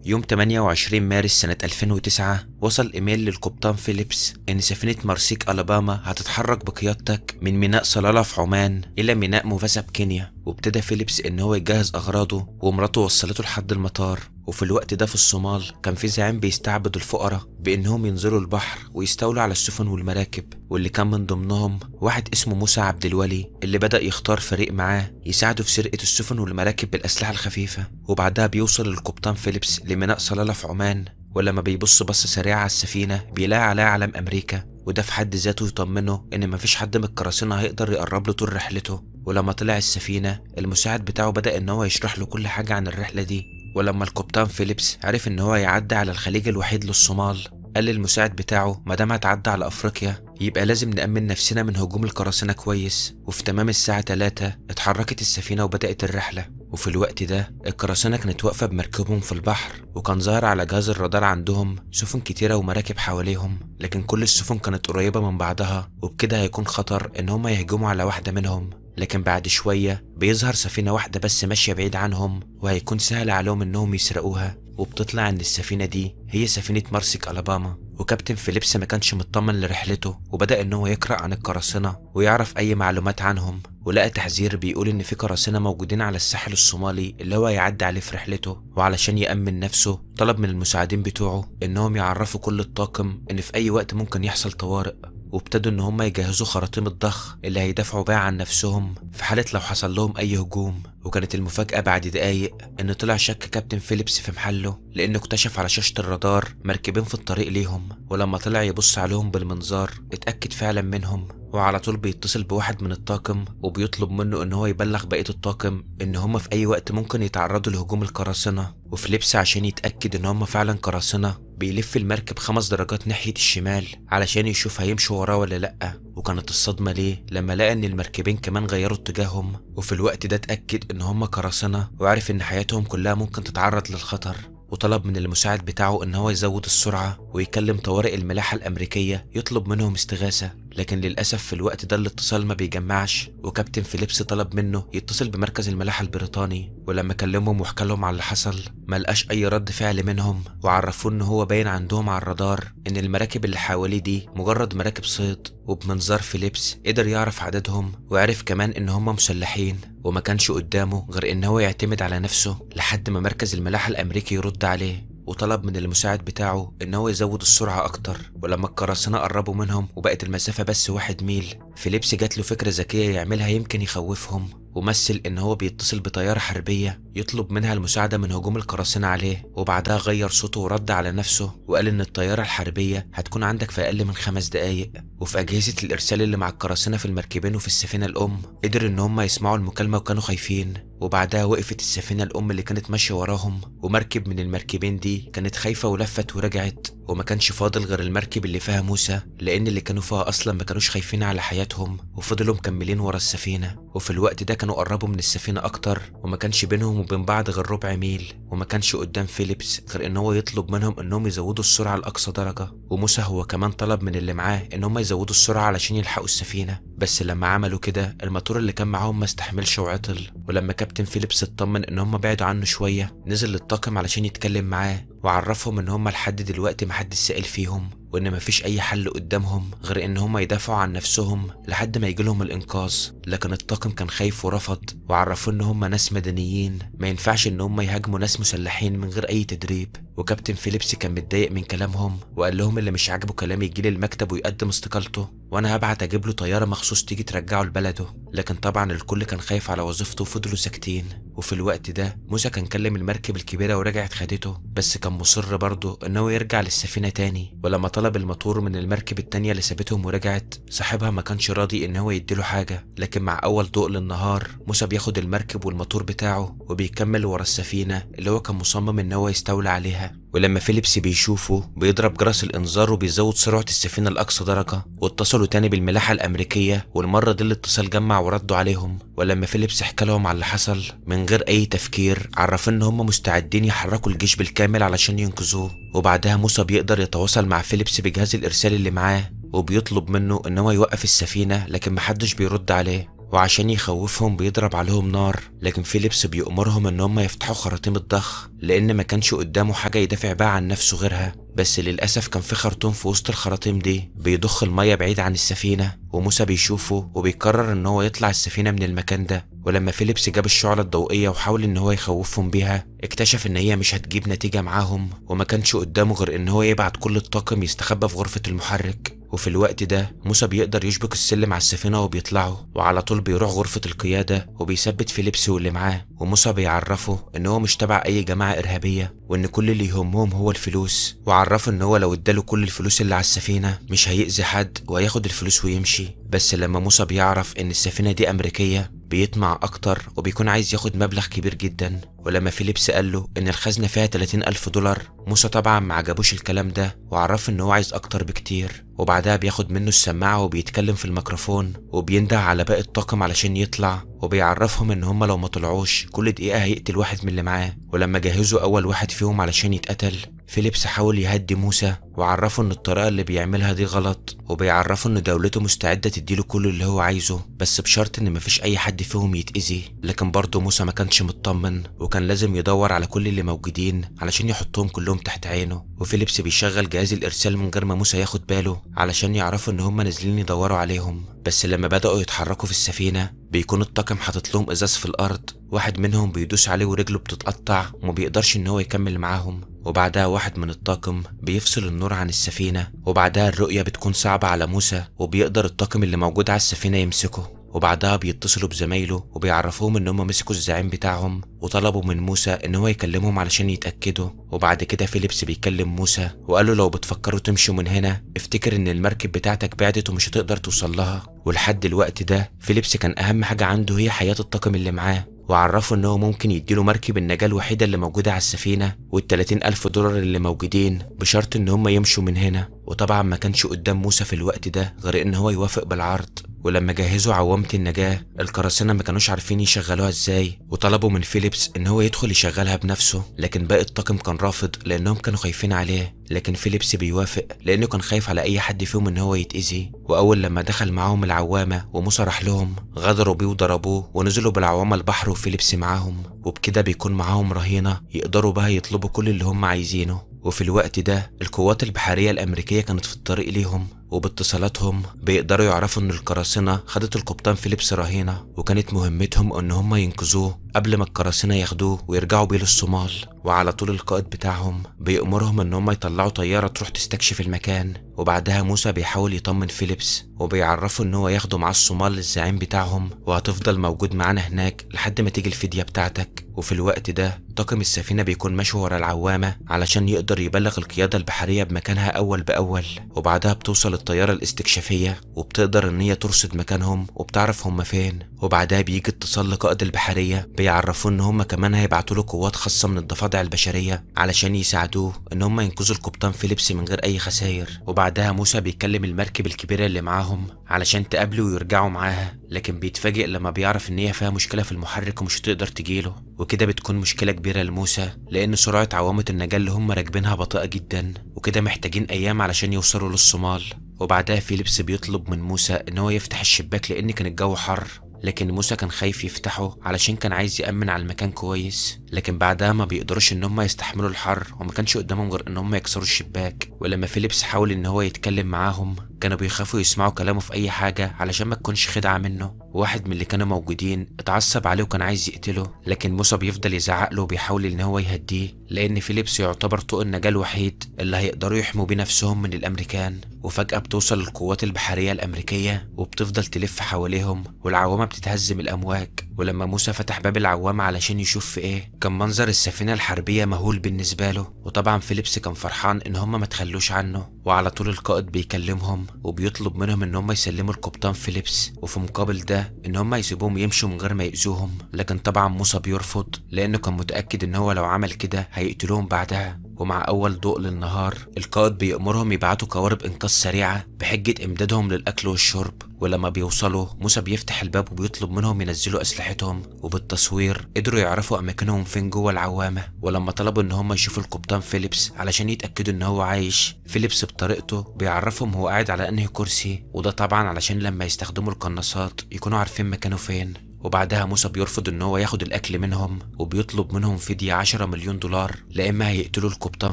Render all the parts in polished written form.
يوم 28 مارس سنة 2009 وصل إيميل للقبطان فيليبس إن سفينة مارسيك ألاباما هتتحرك بقيادتك من ميناء صلالة في عمان إلى ميناء مومباسا بكينيا. وابتدى فيليبس إن هو يجهز أغراضه ومراته وصلته لحد المطار. وفي الوقت ده في الصومال كان في زعيم بيستعبد الفقراء بإنهم ينزلوا البحر ويستولوا على السفن والمراكب، واللي كان من ضمنهم واحد اسمه موسى عبد الولي اللي بدأ يختار فريق معاه يساعده في سرقة السفن والمراكب بالأسلحة الخفيفة. وبعدها بيوصل القبطان فيليبس لميناء صلالة في عمان، ولما بيبص بصة سريعة على السفينة بيلاقي عليها علم أمريكا، وده في حد ذاته يطمنه إن مفيش حد من القراصنة هيقدر يقرب له طول رحلته. ولما طلع السفينة المساعد بتاعه بدأ إن هو يشرح له كل حاجة عن الرحلة دي. ولما القبطان فيليبس عرف إن هو يعدي على الخليج الوحيد للصومال قال للمساعد بتاعه ما دام هتعدي على أفريقيا يبقى لازم نأمن نفسنا من هجوم القراصنة كويس. وفي تمام الساعة 3 اتحركت السفينة وبدأت الرحلة. وفي الوقت ده القراصنة كانت واقفة بمركبهم في البحر، وكان ظاهر على جهاز الرادار عندهم سفن كتيرة ومراكب حواليهم، لكن كل السفن كانت قريبة من بعضها وبكده هيكون خطر إن هما يهجموا على واحدة منهم. لكن بعد شوية بيظهر سفينة واحدة بس ماشية بعيد عنهم وهيكون سهل عليهم إنهم يسرقوها، وبتطلع إن السفينة دي هي سفينة مارسيك ألاباما. وكابتن فيليبس ما كانش مطمن لرحلته وبدأ إن هو يقرأ عن القراصنة ويعرف أي معلومات عنهم، ولقى تحذير بيقول إن في قراصنة موجودين على الساحل الصومالي اللي هو هيعدي عليه في رحلته. وعلشان يأمن نفسه طلب من المساعدين بتوعه إنهم يعرفوا كل الطاقم إن في أي وقت ممكن يحصل طوارئ، وابتدوا إن هم يجهزوا خراطيم الضخ اللي هيدافعوا بيها عن نفسهم في حالة لو حصل لهم أي هجوم. وكانت المفاجأة بعد دقايق إن طلع شك كابتن فيليبس في محله، لأنه اكتشف على شاشة الرادار مركبين في الطريق ليهم، ولما طلع يبص عليهم بالمنظار اتأكد فعلا منهم، وعلى طول بيتصل بواحد من الطاقم وبيطلب منه إن هو يبلغ بقية الطاقم إن هما في أي وقت ممكن يتعرضوا لهجوم القراصنة. وفيليبس عشان يتأكد إن هما فعلا قراصنة بيلف المركب 5 درجات ناحية الشمال علشان يشوف هيمشوا وراه ولا لأ. وكانت الصدمة ليه لما لقى إن المركبين كمان غيروا اتجاههم، وفي الوقت ده اتأكد إن هما قراصنة وعرف إن حياتهم كلها ممكن تتعرض للخطر، وطلب من المساعد بتاعه إن هو يزود السرعة ويكلم طوارئ الملاحة الأمريكية يطلب منهم استغاثة. لكن للأسف في الوقت ده الاتصال ما بيجمعش، وكابتن فيليبس طلب منه يتصل بمركز الملاحة البريطاني، ولما كلمهم وحكى لهم على اللي حصل ما لقاش أي رد فعل منهم، وعرفوه إن هو باين عندهم على الرادار إن المراكب اللي حواليه دي مجرد مراكب صيد. وبمنظار فيليبس قدر يعرف عددهم وعرف كمان إن هم مسلحين، وما كانش قدامه غير إن هو يعتمد على نفسه لحد ما مركز الملاحة الأمريكي يرد عليه. وطلب من المساعد بتاعه إن هو يزود السرعة أكتر، ولما القراصنة قربوا منهم وبقت المسافة بس 1 ميل، فيليبس جات له فكرة ذكية يعملها يمكن يخوفهم، ومثل إن هو بيتصل بطيارة حربية يطلب منها المساعدة من هجوم القراصنة عليه. وبعدها غير صوته ورد على نفسه وقال إن الطيارة الحربية هتكون عندك في أقل من 5 دقايق. وفي أجهزة الإرسال اللي مع القراصنة في المركبين وفي السفينة الأم قدر إن هم يسمعوا المكالمة وكانوا خايفين. وبعدها وقفت السفينة الأم اللي كانت ماشية وراهم، ومركب من المركبين دي كانت خايفة ولفت ورجعت، وما كانش فاضل غير المركب اللي فيها موسى، لأن اللي كانوا فيها أصلا ما كانوش خايفين على حياتهم وفضلوا مكملين ورا السفينة. وفي الوقت ده كانوا قربوا من السفينة أكتر، وما كانش بينهم وبين بعض غير ربع ميل، وما كانش قدام فيليبس غير إن هو يطلب منهم إنهم يزودوا السرعة لأقصى درجة. وموسى هو كمان طلب من اللي معاه إن هم يزودوا السرعة علشان يلحقوا السفينة، بس لما عملوا كده الموتور اللي كان معاهم ما استحملش وعطل. ولما كابتن فيليبس اطمن إن هم بعدوا عنه شوية نزل للطاقم علشان يتكلم معاه وعرفهم إن هم لحد دلوقتي محدش سائل فيهم، وإن مفيش أي حل قدامهم غير إن هم يدافعوا عن نفسهم لحد ما يجيلهم الإنقاذ. لكن الطاقم كان خايف ورفض، وعرفوه إن هم ناس مدنيين ما ينفعش إن هم يهاجموا ناس مسلحين من غير أي تدريب. وكابتن فيليبس كان متضايق من كلامهم وقال لهم اللي مش عاجبه كلامي يجيلي المكتب ويقدم استقالته، وأنا هبعت أجيب له طيارة مخصوص تيجي ترجعه لبلده. لكن طبعا الكل كان خايف على وظيفته وفضلوا ساكتين. وفي الوقت ده موسى كان كلم المركب الكبيرة ورجعت خدته، بس كان مصر برضه إن هو يرجع للسفينة تاني. ولما طلب الموتور من المركب التانية اللي سابتهم ورجعت، صاحبها ما كانش راضي إن هو يديله حاجة. لكن مع أول ضوء للنهار موسى بياخد المركب والموتور بتاعه وبيكمل ورا السفينة اللي هو كان مصمم إن هو يستولى عليها. ولما فيليبس بيشوفه بيضرب جرس الإنذار وبيزود سرعة السفينة لأقصى درجة، واتصلوا تاني بالملاحة الأمريكية، والمرة دي الاتصال جمع وردوا عليهم. ولما فيليبس حكى لهم على اللي حصل من غير أي تفكير عرفوا إن هم مستعدين يحركوا الجيش بالكامل علشان ينقذوه. وبعدها موسى بيقدر يتواصل مع فيليبس بجهاز الإرسال اللي معاه وبيطلب منه إن هو يوقف السفينة، لكن محدش بيرد عليه. وعشان يخوفهم بيضرب عليهم نار، لكن فيليبس بيأمرهم ان هم يفتحوا خراطيم الضخ، لأن ما كانش قدامه حاجة يدافع بيها عن نفسه غيرها. بس للأسف كان في خرطوم في وسط الخراطيم دي بيضخ المية بعيد عن السفينة، وموسى بيشوفه وبيقرر ان هو يطلع السفينة من المكان ده. ولما فيليبس جاب الشعلة الضوئية وحاول ان هو يخوفهم بيها، اكتشف ان هي مش هتجيب نتيجة معاهم، وما كانش قدامه غير ان هو يبعت كل الطاقم يستخبى في غرفة المحرك. وفي الوقت ده موسى بيقدر يشبك السلم على السفينة وبيطلعه، وعلى طول بيروح غرفة القيادة وبيثبت فيليبس واللي معاه. وموسى بيعرفه ان هو مش تبع اي جماعة ارهابية، وان كل اللي يهمهم هو الفلوس، وعرفه ان هو لو اداله كل الفلوس اللي على السفينة مش هيأذي حد وهياخد الفلوس ويمشي. بس لما موسى بيعرف ان السفينة دي امريكية بيطمع اكتر وبيكون عايز ياخد مبلغ كبير جدا. ولما فيليبس قال له ان الخزنة فيها 30,000 دولار، موسى طبعا ما عجبوش الكلام ده وعرفه ان هو عايز اكتر بكتير. وبعدها بياخد منه السماعة وبيتكلم في الميكروفون وبينده على باقي الطاقم علشان يطلع، وبيعرفهم ان هم لو ما طلعوش كل دقيقة هيقتل واحد من اللي معاه. ولما جهزوا اول واحد فيهم علشان يتقتل، فيليبس حاول يهدي موسى وعرفه ان الطريقة اللي بيعملها دي غلط، وبيعرفه ان دولته مستعدة تديله كل اللي هو عايزه بس بشرط ان مفيش اي حد فيهم يتأذي. لكن برضه موسى ما كانش مطمن، وكان لازم يدور على كل اللي موجودين علشان يحطهم كلهم تحت عينه. وفيليبس بيشغل جهاز الارسال من غير ما موسى ياخد باله علشان يعرفوا ان هم نازلين يدوروا عليهم. بس لما بدأوا يتحركوا في السفينة بيكون الطاقم حاطط لهم ازاز في الارض، واحد منهم بيدوس عليه ورجله بتتقطع وما بيقدرش ان هو يكمل معاهم. وبعدها واحد من الطاقم بيفصل النور عن السفينة، وبعدها الرؤية بتكون صعبة على موسى وبيقدر الطاقم اللي موجود على السفينة يمسكه. وبعدها بيتصلوا بزمايله وبيعرفوهم ان هم مسكوا الزعيم بتاعهم، وطلبوا من موسى ان هو يكلمهم علشان يتأكدوا. وبعد كده فيليبس بيكلم موسى وقال له لو بتفكروا تمشوا من هنا افتكر ان المركب بتاعتك بعدت ومش هتقدر توصل لها. ولحد الوقت ده فيليبس كان اهم حاجة عنده هي حياة الطاقم اللي معاه، وعرفه ان هو ممكن يديله مركب النجاة الوحيدة اللي موجودة على السفينة وال30,000 دولار اللي موجودين بشرط ان هم يمشوا من هنا. وطبعا ما كانش قدام موسى في الوقت ده غير ان هو يوافق بالعرض. ولما جهزوا عوامة النجاة القراصنة ما كانوش عارفين يشغلوها ازاي، وطلبوا من فيليبس ان هو يدخل يشغلها بنفسه، لكن باقي الطاقم كان رافض لانهم كانوا خايفين عليه. لكن فيليبس بيوافق لانه كان خايف على اي حد فيهم ان هو يتأذي. واول لما دخل معاهم العوامة وموسى راح لهم غدروا بيه وضربوه ونزلوا بالعوامة البحر وفيليبس معاهم، وبكده بيكون معاهم رهينة يقدروا بها يطلبوا كل اللي هم عايزينه. وفي الوقت ده القوات البحرية الأمريكية كانت في الطريق ليهم، وباتصالاتهم بيقدروا يعرفوا ان القراصنة خدت القبطان فيليبس رهينة، وكانت مهمتهم ان هم ينقذوه قبل ما القراصنة ياخدوه ويرجعوا بيه للصومال. وعلى طول القائد بتاعهم بيأمرهم ان هم يطلعوا طيارة تروح تستكشف المكان. وبعدها موسى بيحاول يطمن فيليبس وبيعرفه ان هو ياخده مع الصومال للزعيم بتاعهم، وهتفضل موجود معانا هناك لحد ما تيجي الفدية بتاعتك. وفي الوقت ده طاقم السفينة بيكون ماشي ورا العوامة علشان يقدر يبلغ القيادة البحرية بمكانها أول بأول. وبعدها بتوصل الطيارة الاستكشافية وبتقدر ان هي ترصد مكانهم وبتعرف هم فين. وبعدها بيجي اتصال لقائد البحرية بيعرفوه ان هم كمان هيبعتوا له قوات خاصة من الضفادع البشرية علشان يساعدوه ان هم ينقذوا القبطان فيليبس من غير اي خسائر. وبعدها موسى بيكلم المركب الكبيرة اللي معاهم علشان تقابله ويرجعوا معاها، لكن بيتفاجئ لما بيعرف ان هي فيها مشكلة في المحرك ومش هتقدر تجيله. وكده بتكون مشكلة كبيرة لموسى لان سرعة عوامة النجاة اللي هم راكبينها بطيئة جدا، وكده محتاجين ايام علشان يوصلوا للصومال. وبعدها فيليبس بيطلب من موسى ان هو يفتح الشباك لان كان الجو حر، لكن موسى كان خايف يفتحه علشان كان عايز يأمن على المكان كويس. لكن بعدها ما بيقدروش ان هم يستحملوا الحر وما كانش قدامهم غير ان هم يكسروا الشباك. ولما فيليبس حاول ان هو يتكلم معاهم كانوا بيخافوا يسمعوا كلامه في اي حاجة علشان ما تكونش خدعة منه. واحد من اللي كانوا موجودين اتعصب عليه وكان عايز يقتله، لكن موسى بيفضل يزعق له وبيحاول ان هو يهديه لان فيليبس يعتبر طوق النجاة الوحيد اللي هيقدروا يحموا بيه نفسهم من الامريكان. وفجأة بتوصل القوات البحرية الامريكية وبتفضل تلف حواليهم والعوامة بتتهز من الامواج. ولما موسى فتح باب العوامة علشان يشوف في ايه، كان منظر السفينة الحربية مهول بالنسبة له. وطبعا فيليبس كان فرحان ان هم ما تخلوش عنه. وعلى طول القائد بيكلمهم وبيطلب منهم ان هم يسلموا القبطان فيليبس، وفي مقابل ده ان هم يسيبوهم يمشوا من غير ما يأذوهم. لكن طبعا موسى بيرفض لانه كان متأكد ان هو لو عمل كده هيقتلوهم بعدها. ومع أول ضوء للنهار القائد بيأمرهم يبعتوا قوارب إنقاذ سريعة بحجة إمدادهم للأكل والشرب. ولما بيوصلوا موسى بيفتح الباب وبيطلب منهم ينزلوا أسلحتهم، وبالتصوير قدروا يعرفوا أماكنهم فين جوه العوامة. ولما طلبوا إن هم يشوفوا القبطان فيليبس علشان يتأكدوا إن هو عايش، فيليبس بطريقته بيعرفهم هو قاعد على أنهي كرسي، وده طبعا علشان لما يستخدموا القناصات يكونوا عارفين مكانه فين. وبعدها موسى بيرفض ان هو ياخد الاكل منهم، وبيطلب منهم فدية 10 مليون دولار لا اما هيقتلوا القبطان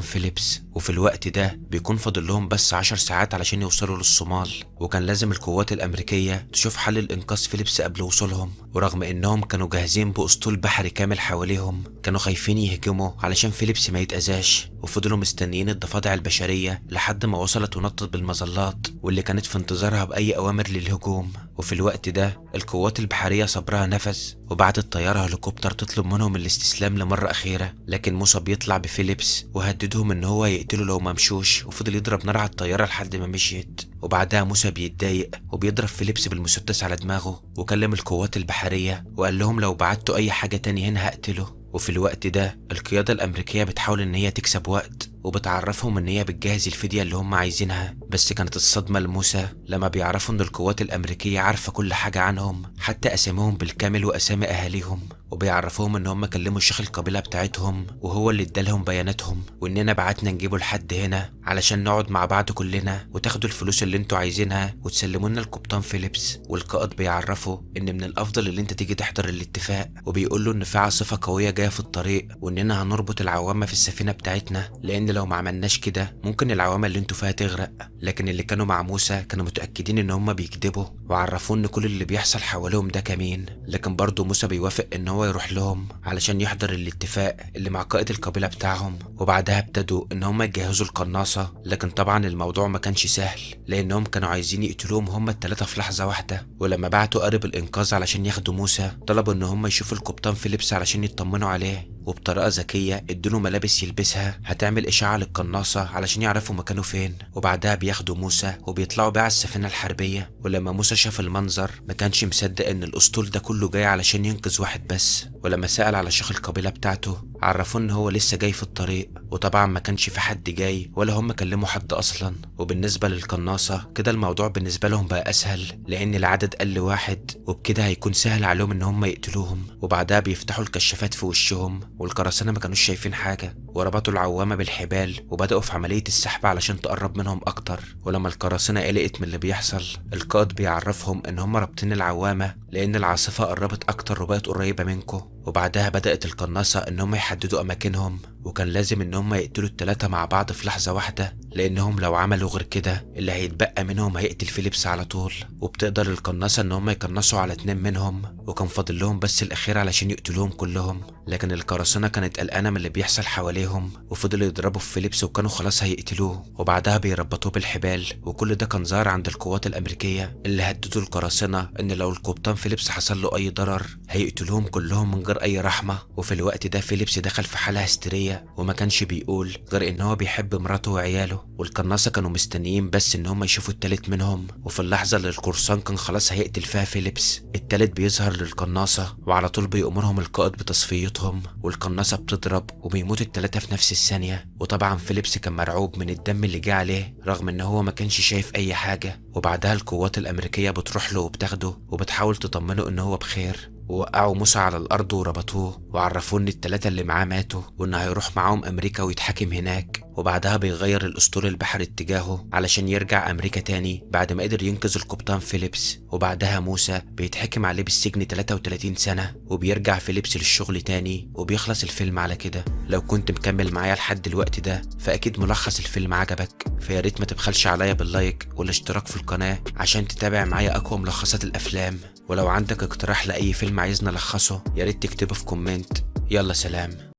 فيليبس. وفي الوقت ده بيكون فاضل لهم بس 10 ساعات علشان يوصلوا للصومال، وكان لازم القوات الامريكية تشوف حل لانقاذ فيليبس قبل وصولهم. ورغم انهم كانوا جاهزين باسطول بحري كامل حواليهم، كانوا خايفين يهجموا علشان فيليبس ما يتأذاش، وفضلوا مستنيين الضفادع البشرية لحد ما وصلت ونطت بالمظلات واللي كانت في انتظارها بأي أوامر للهجوم. وفي الوقت ده القوات البحرية صبرها نفذ، وبعتت طيارة هليكوبتر تطلب منهم الاستسلام لمرة أخيرة، لكن موسى بيطلع بفيليبس وهددهم إن هو يقتله لو ما مشوش، وفضل يضرب نار على الطيارة لحد ما مشيت. وبعدها موسى بيتضايق وبيضرب فيليبس بالمسدس على دماغه، وكلم القوات البحرية وقال لهم لو بعتوا أي حاجة تاني هنا هقتله. وفي الوقت ده القيادة الأمريكية بتحاول إن هي تكسب وقت، وبتعرفهم إن هي بتجهز الفدية اللي هم عايزينها، بس كانت الصدمة لموسى لما بيعرفوا إن القوات الأمريكية عارفة كل حاجة عنهم، حتى أساميهم بالكامل وأسامي أهاليهم، وبيعرفوهم إن هم كلموا شيخ القبيلة بتاعتهم وهو اللي ادالهم بياناتهم، وإننا بعتنا نجيبه لحد هنا علشان نقعد مع بعض كلنا وتاخدوا الفلوس اللي انتوا عايزينها وتسلموا لنا القبطان فيليبس. والقائد بيعرفه إن من الأفضل اللي انت تيجي تحضر الاتفاق، وبيقول له إن في عاصفة قوية جاية في الطريق وإننا هنربط العوامة في السفينة بتاعتنا، لأن لو ما عملناش كده ممكن العوامة اللي انتوا فيها تغرق. لكن اللي كانوا مع موسى كانوا متأكدين إن هم بيكذبوا، وعرفوه إن كل اللي بيحصل حواليهم ده كمين. لكن برضه موسى بيوافق إن هو يروح لهم علشان يحضر الاتفاق اللي مع قائد القبيلة بتاعهم. وبعدها ابتدوا إن هم يجهزوا القناصة، لكن طبعا الموضوع ما كانش سهل لأنهم كانوا عايزين يقتلوهم هم التلاتة في لحظة واحدة. ولما بعتوا قارب الإنقاذ علشان ياخدوا موسى، طلبوا إن هم يشوفوا القبطان فيليبس علشان يطمنوا عليه، وبطريقة ذكية ادوله ملابس يلبسها هتعمل إشاعة للقناصة علشان يعرفوا مكانه فين. وبعدها بياخدوا موسى وبيطلعوا بيه على السفينة الحربية. ولما موسى شاف المنظر ما كانش مصدق إن الأسطول ده كله جاي علشان ينقذ واحد بس. ولما سأل على شيخ القبيلة بتاعته عرفوه إن هو لسه جاي في الطريق، وطبعا ما كانش في حد جاي ولا هم كلموا حد أصلا. وبالنسبة للقناصة كده الموضوع بالنسبة لهم بقى أسهل لأن العدد قل واحد، وبكده هيكون سهل عليهم إن هم يقتلوهم. وبعدها بيفتحوا الكشافات في وشهم والقراصنة ما كانوش شايفين حاجة، وربطوا العوامة بالحبال وبدأوا في عملية السحب علشان تقرب منهم أكتر. ولما القراصنة قلقت من اللي بيحصل، القائد بيعرفهم إن هم رابطين العوامة لأن العاصفة قربت أكتر وبقت قريبة منكم. وبعدها بدأت القناصة إن هم يحددوا أماكنهم، وكان لازم إن هم يقتلوا التلاتة مع بعض في لحظة واحدة، لأنهم لو عملوا غير كده اللي هيتبقى منهم هيقتل فيليبس على طول. وبتقدر القناصة إن هم يقنصوا على 2 منهم، وكان فاضل لهم بس الأخير علشان يقتلوهم كلهم. لكن القراصنة كانت قلقانة من اللي بيحصل حواليهم، وفضلوا يضربوا في فيليبس وكانوا خلاص هيقتلوه. وبعدها بيربطوه بالحبال، وكل ده كان ظاهر عند القوات الأمريكية اللي هددوا القراصنة إن لو القبطان فيليبس حصل له أي ضرر هيقتلوهم كلهم من غير أي رحمة. وفي الوقت ده فيليبس دخل في حالة هستيرية وما كانش بيقول غير إن هو بيحب مراته وعياله، والقناصة كانوا مستنيين بس إن هم يشوفوا التالت منهم. وفي اللحظة اللي القرصان كان خلاص هيقتل فيها فيليبس، التالت بيظهر للقناصة وعلى طول بيأمرهم القائد بتصفيتهم، والقناصة بتضرب وبيموت التلاتة في نفس الثانية. وطبعا فيليبس كان مرعوب من الدم اللي جه عليه رغم إن هو ما كانش شايف أي حاجة. وبعدها القوات الأمريكية بتروح له وبتاخده وبتحاول تطمنه إن هو بخير، ووقعوا موسى على الأرض وربطوه وعرفوه إن التلاتة اللي معاه ماتوا وإنه هيروح معاهم أمريكا ويتحاكم هناك. وبعدها بيغير الأسطول البحري اتجاهه علشان يرجع أمريكا تاني بعد ما قدر ينقذ القبطان فيليبس. وبعدها موسى بيتحكم عليه بالسجن 33 سنة، وبيرجع فيليبس للشغل تاني، وبيخلص الفيلم على كده. لو كنت مكمل معايا لحد الوقت ده فأكيد ملخص الفيلم عجبك، فياريت ما تبخلش عليا بال like والاشتراك في القناة عشان تتابع معايا أقوى ملخصات الأفلام. ولو عندك اقتراح لأي فيلم عايزنا نلخصه ياريت تكتبه في comment. يلا سلام.